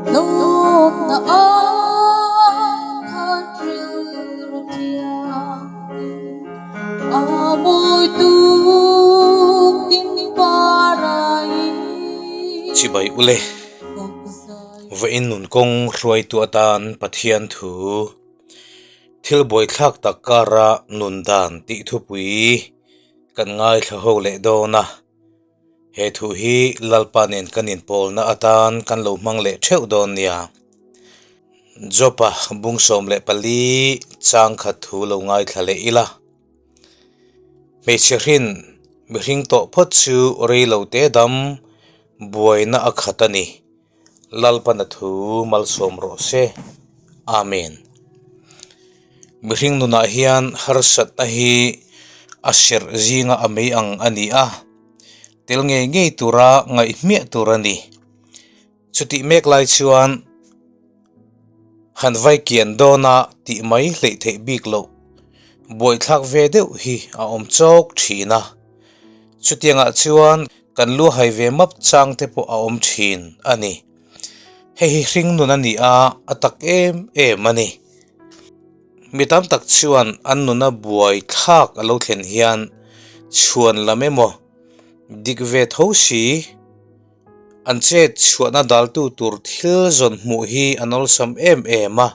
Lawmna ai khat rilru thianghlim a mawi tuk tin parai. Chibai ule, vawiin nun kawng hruaitu atan Pathian thu thil buaithlak tak kara nun dan tih thupui kan ngaithla ho leh dawn a. He thu hi Lalpa nen kan inpawlna atan kan lo hmang leh theuh dawn nia. Jopa bung 14 chang khat thu lo ngaithla leh ila. Hmeichhe hrin mihring tawh phawt chu rei lo te dam buaina a khat a ni. Lalpana thu malsawm rawh se. Amen. Mihring nunah hian harsatna hi a serh zinga a mei ang a ni a, tel ngei ngei tura ngaihhmiah tur a ni. Chutih mek lai chuan han vai kian dawna tih mai hleih theih bik loh buaithlak ve deuh hi a awm chawk thin a. Chutiangah chuan kan lu hai ve map chang te pawh a awm thin a ni. Hei hi hring nun a ni a, a tak em em a ni. Mi tam tak chuan an nuna buaithlak a lo thlen hian chhuan lam emaw dik ve tho si. An chet chhuahna daltu tur thil zawn hmuh hi an awlsam em em a.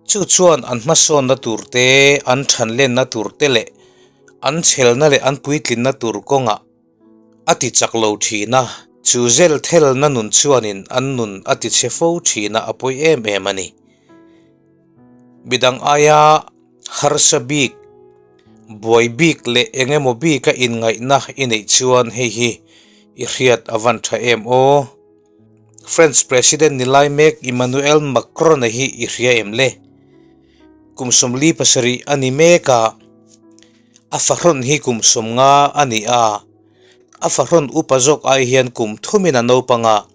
Chu chuan an hmasawnna tur te, an thanlenna tur te leh an chhelna leh an puitlinna tur kawngah a ti chak lo thin a. Chu zel thelna nun chuanin an nun a ti chhe fo thin a, a pawi em em a ni. Midang aia harsa bik, buai bik leh eng emaw bika inngaihna i neih chuan hei hi i hriat a van tha em aw. French President ni lai mek Emmanuel Macron-a hi i hria em le? Kum 47 a ni mek a, a fahrawn hi kum 50 a ni a, a fahrawn upa zawk ai hian kum thumin a naupang a,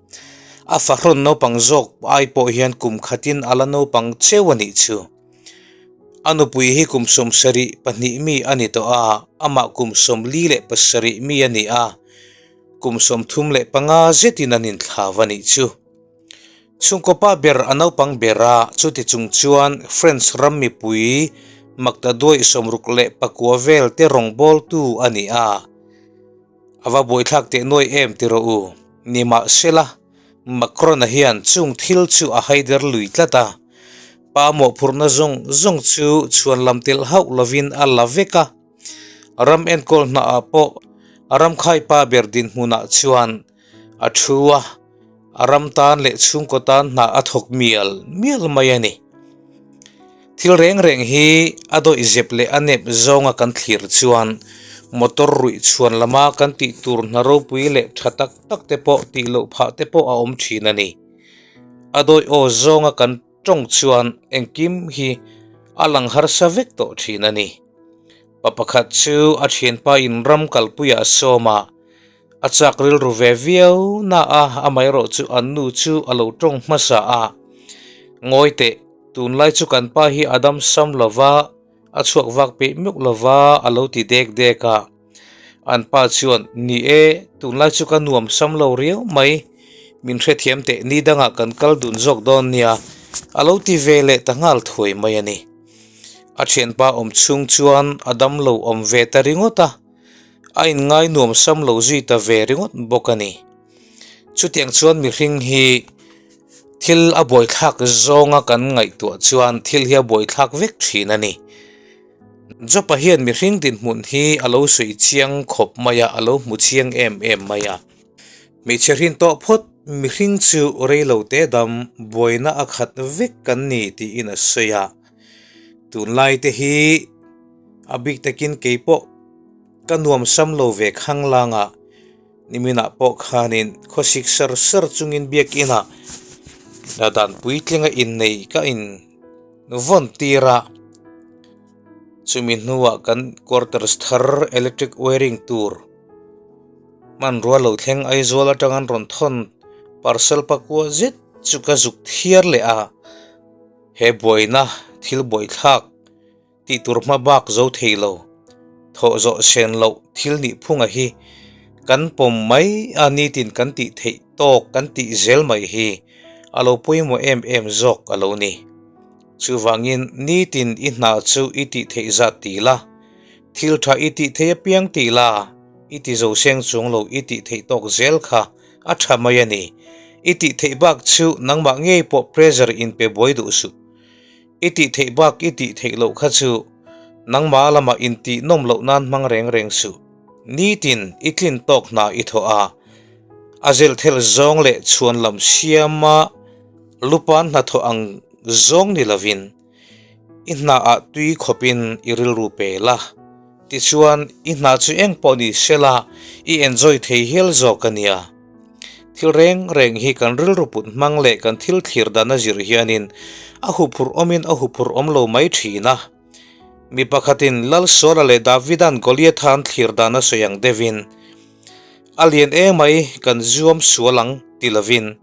a fahrawn naupang zawk ai pawh hian kum khatin a la naupang cheu a nih chu. A nupui hi kum 72 mi a ni tawh a, amah kum 47 mi a ni a. Kum 35 zetin an inthlav a nih chu. Chhungkaw pa ber a naupang ber a, chuti chung chuan French ram mipui maktaduai 69 vel te rawngbawltu a ni a. A va buaithlak teh nuai em ti rawh u. Nimahsela, Macron-a hian chung thil chu a haider lui tlat a. Pa mawhphurhna zawng zawng chu chhuan lam telh hauh lovin a la vek a. Ram enkawl hnaah pawh a ram khaipa ber dinhmunah chuan a thu a, a ram tan leh chhungkaw tan hna a thawk mial mial mai a ni. Thil reng reng hi a dawih zep leh a nep zawnga kan thlir chuan motor ruih chhuan lama kan tih tur hna ropui leh tha tak tak te pawh tih loh phah te pawh a awm thin a ni. A dawih aw zawnga kan tawng chuan engkim hi a lang harsa vek tawh thin a ni. Pa pakhat chu a thianpa in ram kalpuiah a sawm a, a chak rilru ve viau na a, amaherawh chu an nu chu a lo tawng hmasa a. Ngawi teh, tunlai chu kan pa hi a dam sam lo va, a chhuak vak peih meuh lo va, a lo ti dek dek a. An pa chuan, Ni e, tunlai chu ka nuam sam lo riau mai, min hrethiam teh ni dangah kan kal dun zawk dawn nia, a lo ti ve leh ta nghal thuai mai a ni. A thianpa awm chhung chuan a dam lo awm ve ta ringawt a, a inngai nuam sam lo zui ta ve ringawt bawk a ni. Chutiang chuan mihring hi thil a buaithlak zawnga kan ngaihtuah chuan thil hi a buaithlak vek thin a ni. Jopa hian mihring dinhmun hi a lo sawi chiang khawp mai a, a lo hmu chiang em em mai a. Hmeichhe hrin tawh phawt mihring chu rei lo te dam buaina a khat vek kan ni tiin a sawi a. Tunlai te hi a bik takin kei pawh ka nuam sam lo ve khang lang a, niminah pawh khanin khawsik ser ser chungin biakinah dan puitlinga innei ka in vawn tir a. Chumi hnuah kan quarters thar electric wiring tur Hmanrua lo thleng Aizawl atang an rawn thawn parcel pakua zet chu ka zuk thiar leh a, he buaina thil buaithlak tih tur hma bak zo thei lo, thawh zawh sen loh thil nih phunga hi kan pawm mai a nitin kan tih theih tawk kan tih zel mai hi. a lo pawimawh em em zawk a lo ni. Chuvangin nitin i hna chu i tih theih zat ti la, thil tha i tih theih apiang ti la, i ti zo seng chung lo i tih theih tawk zel kha a tha mai a ni. I tih theih bak chu nangmah ngei pawh pressure in pe buai duh suh. I tih theih bak i tih theih loh kha chu nangmah lamah intih nawm loh nan hmang reng reng suh. Nitin i tlin tawk hna i thawh a, a zel thel zawng leh chhuan lam siama lupan hnathawh ang zawng ni lovin i hnaah tui khawpin i rilru pe la, tichuan i hna chu eng pawh ni sela i enjoy thei hial zawk a nia. Thil reng reng hi kan rilru put hmang leh kan thil thlir dan a zir hianin a huphurh awmin a huphurh awm lo mai thin a. Mi pakhatin Lalsuala leh Davida'n Goliatha an thlir dan a sawi ang deuhin, A lian emai kan zuam sual ang ti lovin,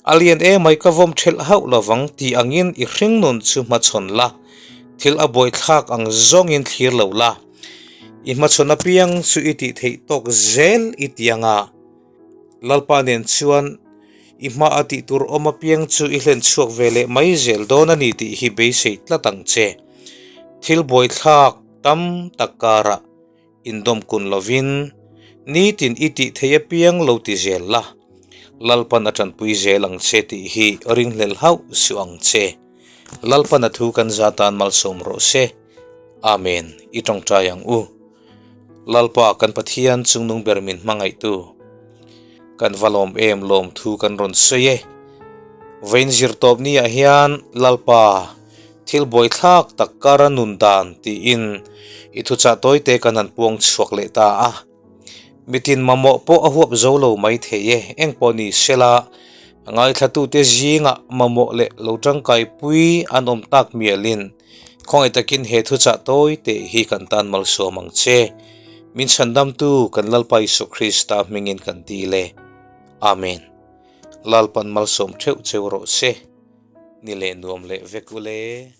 A lian emai ka vawm thelh hauh lovang tih angin i hringnun chu hmachhawn la, thil a buaithlak ang zawngin thlir lo la, i hmachhawn apiang chu i tih theih tawk zel i ti anga. Lalpa nen chuan i hma a tih tur awm apiang chu i hlen chhuak ve leh mai zel dawn a ni tih hi beisei tlat ang che. Thil buaithlak tam tak karah indawm kun lovin nitin i tih theih apiang lo ti zel la, Lalpan a tanpui zel ang che tih hi ringhlel hauh suh ang che. Lalpan a thu kan za tan malsawm rawh se. Amen. I tawngtai ang u. Lalpa kan Pathian chungnung ber min hmangaihtu kan va lawm em lawm thu kan rawn sawi e. Vawiin zirtawp ni ah hian Lalpa thil buaithlak tak kara nun dan tiin i thuchah tawite kan han puang chhuak leh ta a. Mitin mamawh pawh a huap zo lo mai thei e, engpawh ni sela ngaithlatute zingah mamawh leh lo tangkaipui an awm tak mialin Khawngaih takin he thuchah tawi teh hi kan tan malsawm ang che. Min chhandamtu kan Lalpa Isu Krista hmingin kan dil e. Amen. Lalpan malsawm theuh cheu rawh se. Ni leh nuam leh vek ule.